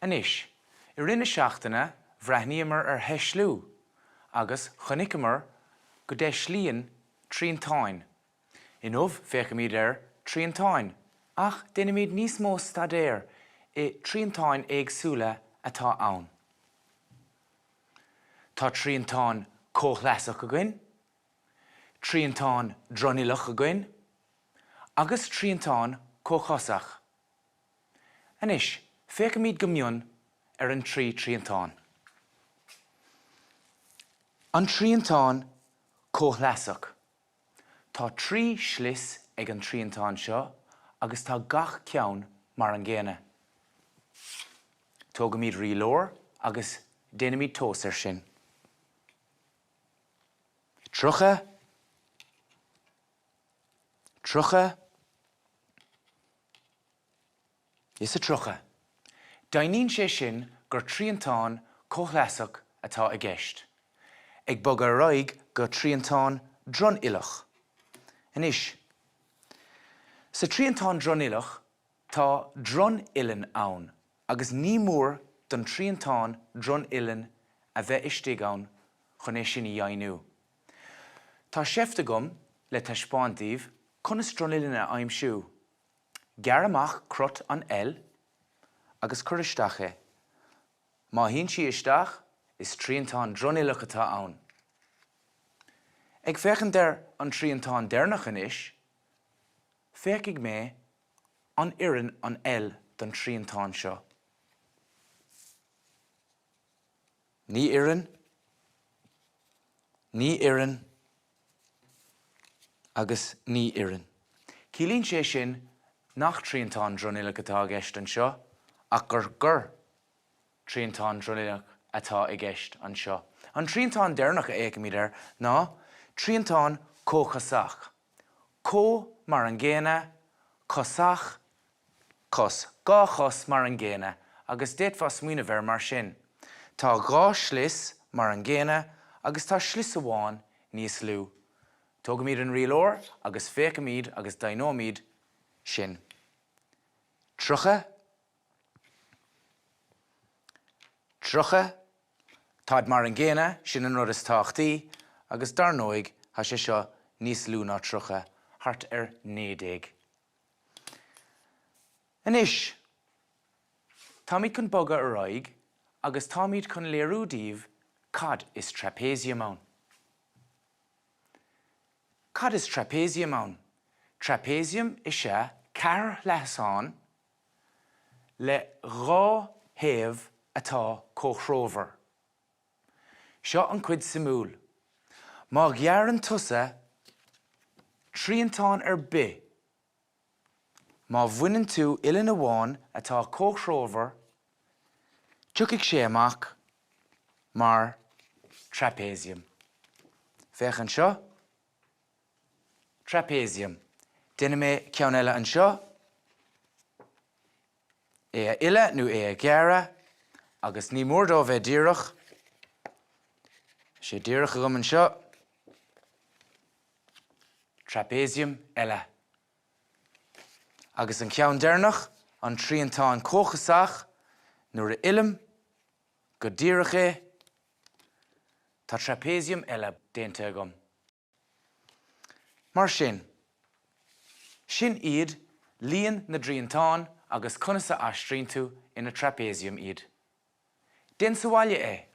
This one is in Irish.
Anois, i rith na seachtaine bhreathnaíomar ar theisliú agus chonaiceamar go dteislíonn triantáin. Inniu féachfaimid ar triantáin ach déanfaimid níos mó staidéir i triantáin éagsúla atá ann. Tá triantán comhshleasach againn, triantán dronuilleach againn agus triantán comhchosach. Anois, féachfaimid go mion ar an dtrí triantán. An triantán comhshleasach. Tá trí shlios ag an triantán seo agus tá gach ceann mar an gcéanna. Tógaimid rialóir agus déanaimid tomhas air sin. 30, 30, is a 30. Deimhníonn sé sin gur triantán comhshleasach atá i gceist. Ag bogadh ar aghaidh go triantán dronuilleach. Anois, sa triantán dronuilleach tá dronuillinn ann agus ní mór don triantán dronuillinn a bheith istigh ann chun é sin a dheimhniú. Tá seift agam le taispeáint daoibh conas dronuillinn a aimsiú. Gearr amach crot an L agus cuir isteach é. Má shuíonn sí isteach, is triantán dronuilleach atá ann. Ag féachaint ar an triantán deireanach anois, féachfaidh mé an oireann an L don triantán seo. Ní oireann. Ní oireann. Agus ní oireann. Ciallaíonn sé sin nach triantán dronuilleach atá i gceist anseo ach gur gur triantán dronuilleach atá i gceist anseo. An triantán deireanach a fhéachfaimid air ná triantán comhchosach. Comh mar an gcéanna, cosach cos, dhá chos mar an gcéanna agus d'fhéadfá smaoineamh air mar sin. Tá dhá shlios mar an gcéanna agus tá slios amháin níos lú. Tógaimid an rialóir agus féachfaimid agus deimhneoimid sin. 30, 30, Táid mar an gcéanna, sin an rud is tábhachtaí, agus dar ndóigh tá sé seo níos lú ná 30, thart ar 19. Anois, táimid chun bogadh ar aghaidh agus táimid chun léiriú daoibh cad is trapezium ann. Cad is trapezium ann? Trapezium is ea ceathairshleasán le dhá thaobh atá comhthreomhar. Seo an chuid suimiúil. Má ghearrann tusa triantán ar bith, má bhaineann tú uillinn amháin atá comhthreomhar, tiocfaidh sé amach mar trapezium. Féach anseo. Trapezium. Déanfaidh mé ceann eile anseo. É a fhilleadh nó é a ghearradh, agus ní mór dó bheith díreach. Tá sé díreach agam anseo. Trapezium eile. Agus an ceann deireanach, an triantán comhchosach, nuair a fhillim go díreach é, tá trapezium eile déanta agam. Mar sin, sin iad líon na dtriantán agus conas a aistríonn tú ina trapezium iad. Déan sa bhaile é!